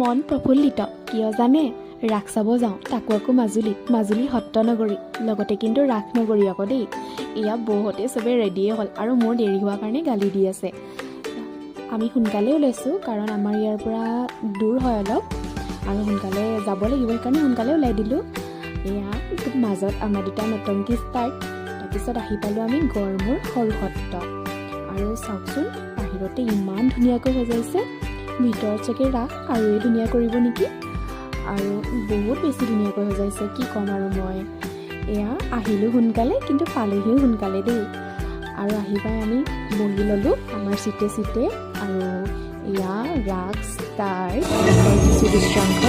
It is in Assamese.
মন প্ৰফুল্লিত। কিয় জানে? ৰাস চাব যাওঁ, তাকো আকৌ মাজুলীত, মাজুলী সত্ৰ নগৰী, লগতে কিন্তু ৰাস নগৰী আকৌ দেই। এয়া বৌহঁতে চবেই ৰেডিয়ে হ'ল আৰু মোৰ দেৰি হোৱাৰ কাৰণে গালি দি আছে। আমি সোনকালে ওলাইছোঁ, কাৰণ আমাৰ ইয়াৰ পৰা দূৰ হয় অলপ আৰু সোনকালে যাব লাগিব, সেইকাৰণে সোনকালে ওলাই দিলোঁ। এয়া মাজত আমাৰ দুটা নটংকি ষ্টাৰ্ট। তাৰপিছত আহি পালোঁ আমি গড়মূৰ সৰু সত্ৰ। আৰু চাওকচোন, বাহিৰতে ইমান ধুনীয়াকৈ সজাইছে, ভিতৰত চাগে ৰাস আৰুৱে ধুনীয়া কৰিব নেকি। আৰু বহুত বেছি ধুনীয়াকৈ সজাইছে, কি ক'ম আৰু মই। এয়া আহিলোঁ সোনকালে, কিন্তু পালোহিও সোনকালে দেই। আৰু আহি পাই আমি বহি ল'লোঁ আমাৰ চিটে চিটে আৰু এয়া ৰাস ষ্টাৰ্ট। কিছু দৃশ্যাংশ।